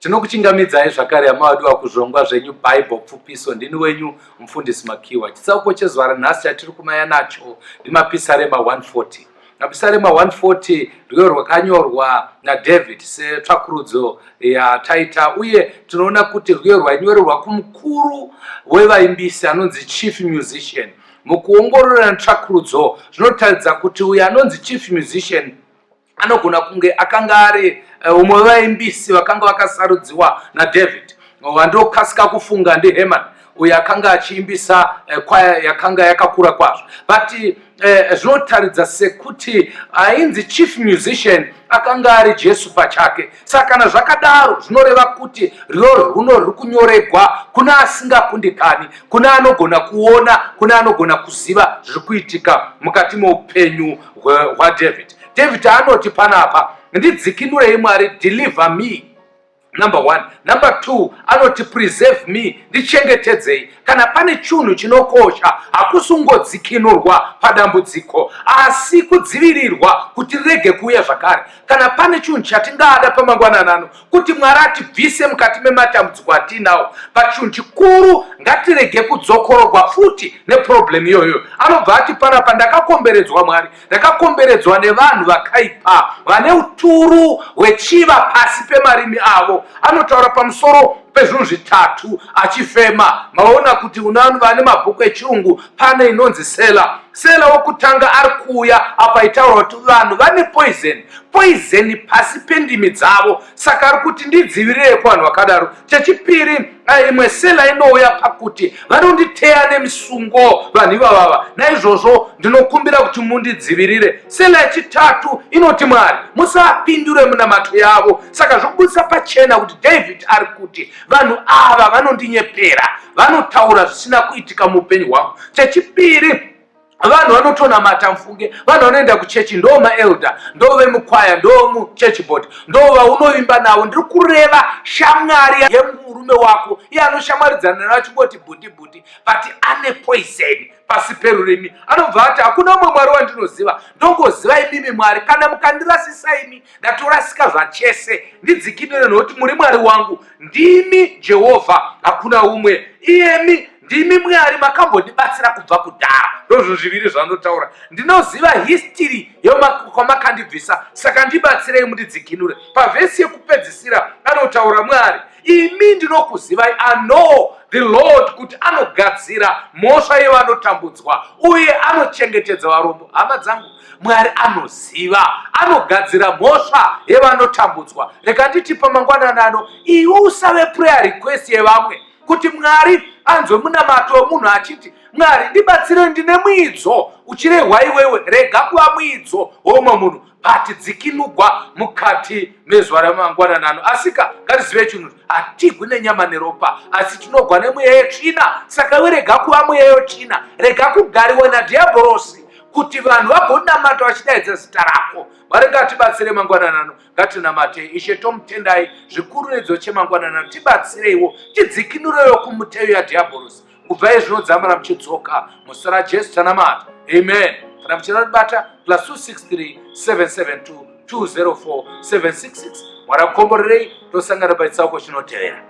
Tinokuchingamidzai zvakare hama vadiwa kuzvirongwa zvenyu Bible Pfupiso. Ndini wenyu Mufundisi Makiwa. Chitsauko chezuva ranhasi chatiri kumaya nacho ndiMapisarema 140. Mapisarema 140 rwiyo rwakanyorwa naDavid setsvakurudzo yataita, uye tinoona kuti rwiyo rwainyorerwa kumukuru wevaimbisi anonzi chief musician. Mukuongorora netsvakurudzo zvinotaridza kuti uyo anonzi chief musician anogona kunge akanga ari eh, umwe wevaimbisi vakanga vakasarudziwa naDavid. Wandokasika kufunga ndiHeman uyo akanga achiimbisa eh, kwaya yakanga yakakura kwazvo, but eh, zvinotaridza sekuti ainzi chief musician akanga ari Jesu pachake. Saka kana zvakadaro zvinoreva kuti rwiyo rwuno ruri kunyoregwa kuna asingakundikani, kuna anogona kuona, kuna anogona kuziva zviri kuitika mukati meupenyu hwaDavid. David anoti panapa, ndidzikinurei Mwari, deliver me. Number one. Number two, anoti preserve me, ndichengetedzei. Kana pane chunhu chinokosha, hakusi kungodzikinurwa padambudziko, asi kudzivirirwa kuti rirege kuuya zvakare. Kana pane chinhu chatingada pamangwanani ano, kuti Mwari atibvise mukati mematambudziko atiinawo, but chinhu chikuru, ngatirege kudzokororwa futi neproblem iyoyo. Anobva ati panapa, ndakakomberedzwa Mwari, ndakakomberedzwa nevanhu vakaipa vane uturu hwechiva pasi pemarimi avo. Anotaura pamusoro pezvinhu zvitatu achifema. Maona kuti unanu vane mabhuku echirungu pane inonzi sela. Sela wokutanga ari kuuya apa itaura kuti vanhu vane poison, poison pasi pendimi dzavo, saka ari kuti ndidzivirire kuvanhu vakadaro. Chechipiri, imwe sela inouya pakuti vanonditeya nemisungo vanhu ivavava, naizvozvo ndinokumbira kuti mundidzivirire. Sela yechitatu inoti Mwari musapindure munamato yavo. Saka zvokubudisa pachena kuti David ari kuti vanhu ava vanondinyepera, vanotaura zvisina kuitika muupenyu hwangu. Chechipiri, vanhu vanotonamata mfunge, vanhu vanoenda kuchechi, ndo maelder, ndo vemukwaya, ndo muchurch board, ndo vaunovimba navo. Ndiri kureva shamwari yemurume wako, iye anoshamwaridzana nayo achingoti bhuti bhuti, but ane poison pasi perurimi. Anobva ati hakuna umwe Mwari wandinoziva, ndongoziva imimi Mwari. Kana mukandirasisa imi, ndatorasika zvachese. Ndidzikinure nokuti muri Mwari wangu, ndimi Jehovha, hakuna umwe. Iyemi ndimi Mwari makambondibatsira kubva kudhara. Ndozvo zviviri zvanotaura. Ndinoziva history yekwamakandibvisa, saka ndibatsirei mundidzikinure. Pavhesi yekupedzisira anotaura Mwari, imi ndinokuzivai. I know the Lord, kuti anogadzira mhosva yevanotambudzwa uye anochengetedza varombo. Hama dzangu, Mwari anoziva, anogadzira mhosva yevanotambudzwa. Rega nditi pamangwanani ano, iwe usave prayer request yevamwe, kuti Mwari anzwe munamato wemunhu achiti Mwari ndibatsire, ndine muidzo, uchirehwa iwewe. Rega kuva muidzo weumwe munhu, but dzikinugwa mukati mezuva ramangwanani ano. Asika ngatizive chinhu, hatigwi nenyama neropa, asi tinogwa nemweya yetsvina. Saka iwe rega kuva mweya yetsvina, rega kugariwa nadhiabhorosi kuti vanhu vagonamata vachidaidza zita rako. Mwari ngatibatsire mangwanani ano. Ngatinamate. Ishe, tomutendai zvikuru nedzo chemangwanani ano. Tibatsireiwo, tidzikinureiwo kumuteyo yadhiabhorosi. Kubva izvino dzamara muchidzoka, muzita raJesu tanamata, amen. Kana muchida kutibata, plus 263 772 204 766. Mwari akukomborerei, tosangana pachitsauko chinotevera.